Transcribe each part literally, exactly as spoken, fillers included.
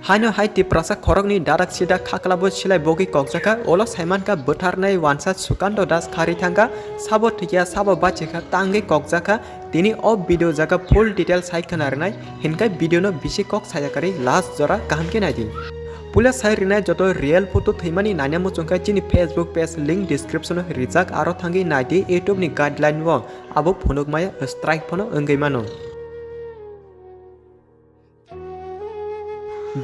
Haino hai Tiprasa khoroknwi darak sidak khaklabo silai bogwi kokjakha, ulo saimankha bwtharnai wansa Sukanto Das kharwi thangkha, sabo thwikya sabo bachikha tangwi kokjakha, tini o video jaga full detail sai khna rwnai, hinkhe video no bisi kok saya karwi last jora kaham khe naidi. Puila sai rwnai joto real photo thwimani naina muchungkha chini Facebook page link description o rijak aro thangwi naidi YouTube ni guideline o abo phunukmaya strike phano wngwi mano.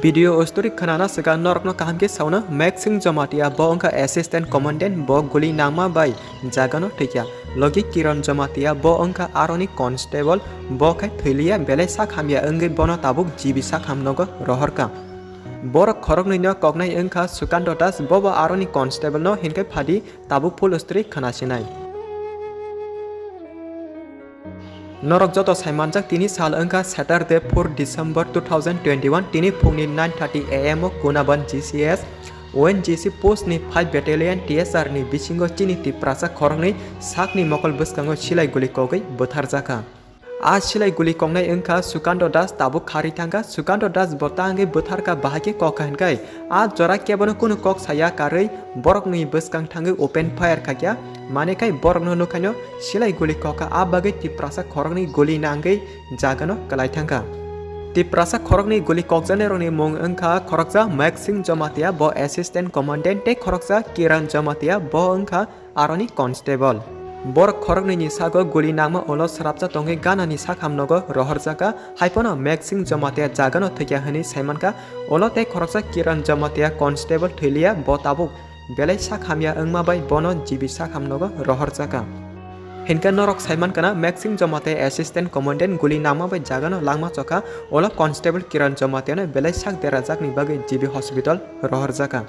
Video o story khwnana swkang norokno kaham khe sauna Maxing Jamatia bo wngkha assistant commandant bo guli nangma bai jagano thwikya. Logi Kiran Jamatia bo wngkha aroni constable bo khai thwiliya belai sak hamya wngwi bono tabuk G B sak hamnogo rohorkha. Borok khoroknwino koknai wngkha Sukanto Das bobo aroni constable no hinkhe phadi tabuk full story khwnasinai. Norok joto saimanjak tini sal wngkha Saturday four December two thousand twenty-one tini phungni nine thirty A M o Kunaban G C S O N G C post ni five battalion T S R ni bisingo chini Tiprasa khoroknwi sakni mokol bwskango silai guli kogwi bwtharjakha. A silai guli koknai wngkha Sukanto Das tabuk kharwi thangkha. Sukanto Das bo tangwi bwtharkha bahai khe kokha hinkai. A jora kebono kunu kok saya karwi borokni bwskang thangwi open fire khakya. Mane khai borokno nukhaino silai guli kokha a bagwi Tiprasa khoroknwi guli nangwi jagano kwlai thangkha. Tiprasa khoroknwi guli kokjaknairokni mung wngkha khoroksa Maxing Jamatia bo assistant commandant tei khoroksa Kiran Jamatia bo wngkha aroni constable. Borok khoroknwini sago guli nangma ulo swrapsa tongwi ganani sakhamnogo rohorjakha, haiphano Maxing Jamatia jagano thwikya hwnwi saimankha, ulo tei khoroksa Kiran Jamatia constable thwiliya bo tabuk belai sak hamya wngma bai bono G B sak hamnogo rohorjakha. Hinkhe norok saimankha na Maxing Jamatia assistant commandant guli nangma bai jagano langma chokha, ulo constable Kiran Jamatiano belai sak derajakni bagwi G B hospital rohorjakha.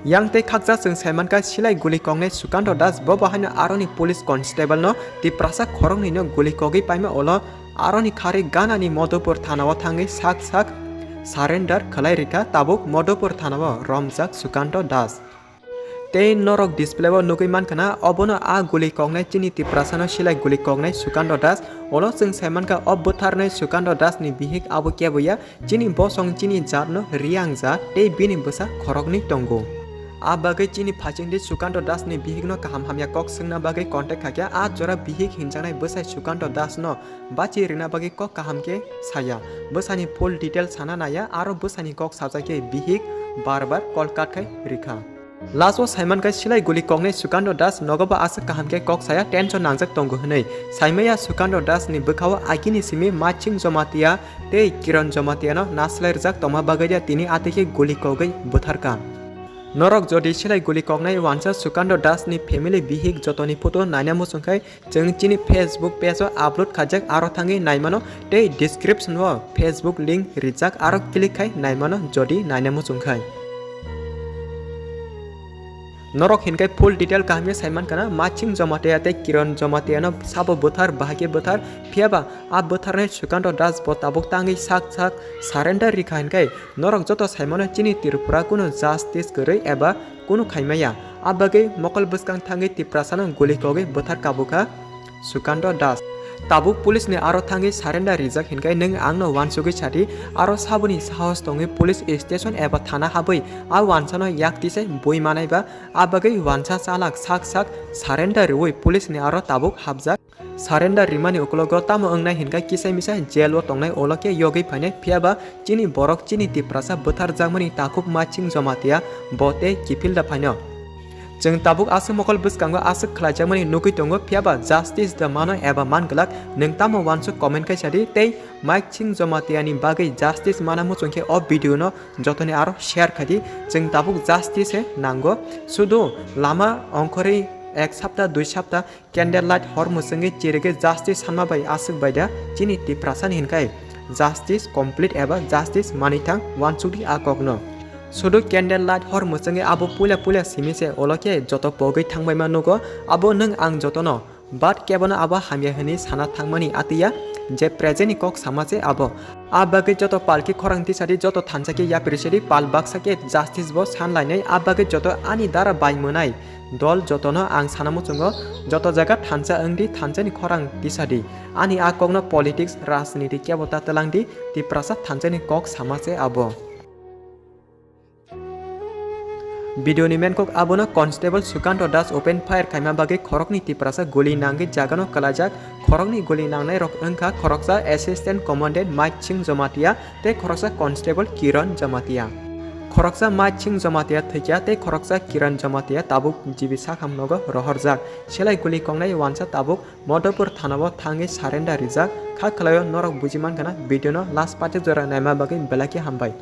Yang tei khaksa chwng saimankha silai guli koknai Sukanto Das bo bahaino aroni police constable no Tiprasa khoroknwino guli kogwi paima ulo aroni kharwi ganani Madhupur thanao thangwi sak sak surrender khwlai rikha tabuk Madhupur thanao romjak Sukanto Das. Tei norok display o nugwi mankha na obono a guli koknai chini Tiprasano silai guli koknai Sukanto Das ulo chwng saimankha o bwtharnai Sukanto Das ni bihik abo keboya. Chini bosong chini jatno riang jat tei bini bwsa khoroknwi tongo. A bagwi chini phaichingdi Sukanto Das ni bihikno kaham hamya kok swngna bagwi contact khakya a jora bihik hinjaknai bwsai Sukanto Das no bachi rwna bagwi kok kaham khe saya. Bwsani full detail sana naya aro bwsani kok sajak khe bihik bar bar call cut khai rikha. Last o saiman khe silai guli koknai Sukanto Das nogo bo aswk kaham khe kok saya tension nangjak tongo hwnwi. Saimaya Sukanto Das ni bwkhao agini simi Maching Jomatia tei Kiran Jomatia no naslai rwjak tongma bagwi tini atwi khe guli kogwi bwtharkha. Norok jodi silai guli koknai wansa Sukanto Das ni family bihik jotoni photo naina muchung khai Chwng chini Facebook page o upload khaijak aro thangwi naimano tei description o Facebook link rijak aro click khai naimano jodi naina muchung khai. Norok hinkhai full detail kaham khe saiman kana Maching Jomatia tei Kiran Jomatia no sabo bwthar bahai khe bwthar phiyaba a bwtharnai Sukanto Das bo tabuk tangwi sak sak surrender rikha hinkhai norok joto saimano chini Tripura kunu justice kwrwi eba kunu khaimaya. A bagwi mokol bwskang thangwi Tiprasano guli kogwi bwthar kabukha Sukanto Das. Tabuk police ni aro thangwi surrender rijak hinkhai nwng angno wansugwi sadi, aro saboni sahos tongwi police station eba thana habwi a wansano yak tisai bui manaiba, a bagwi wansa chalak sak sak surrender riwi police ni aro tabuk habjak. Surrender rimani ukologo tamo wngnai hinkhai kisa misa jail o tongnai ulo khe yogwi phainai, phiyaba chini borok chini Tiprasa bwtharjakmani takhuk Maching Jomatia bo tei kiphil da phaino. Chwng tabuk aswk mokol bwskango aswk khlaijakmani nugwi tongo, phiyaba justice da mano eba man glak, nwng tamo wansuk comment khai sadi tei Maching Jomatia ni bagwi justice mana muchung khe o video no jotoni aro share khai di. Chwng tabuk justice se nango, sudu lama ongkhorwi ek sapta dui sapta Candle light hor mwchwngwi chirigwi justice sanma bai aswk bai da chini Tiprasani hinkhai justice complete eba justice manwi thang wansukdi a kokno. Sudu candle light hor mwchwngwi abo puila puila simi se ulo khe joto pogwi thangbaima nugo, abo nwng ang jotono, but kebono abo hamya hwnwi sana thangmani atwiya je present ni kok sama se abo. A bagwi joto palki khorang tisadi joto thansa khe yapri sadi pal baksa khe justice bo sanlainai, a bagwi joto ani dara bai mwnai dol jotono ang sana muchungo, joto jaga thansa wngdi, thansani khorang tisadi. Ani a kokno politics, rajniti kebo ta twlangdi, Tiprasa thansani kok sama se abo. Video ni menkok abono Constable Sukanto Das open fire khaima bagwi khoroknwi Tiprasa guli nangwi jagano kwlaijak. Khoroknwi guli nangnai rok wngkha khoroksa Assistant Commandant Mike Singh Jamatia tei khoroksa Constable Kiran Jamatia. Khoroksa Mike Singh Jamatia thwikya tei khoroksa Kiran Jamatia tabuk G B sakham nogo rohorjak. Selai guli kongnai wansa tabuk Madhopur thanao thangwi surrender rijak. Kha khwlaio norok buji mankha na video no last paithak jora naima bagwi belai khe hambai.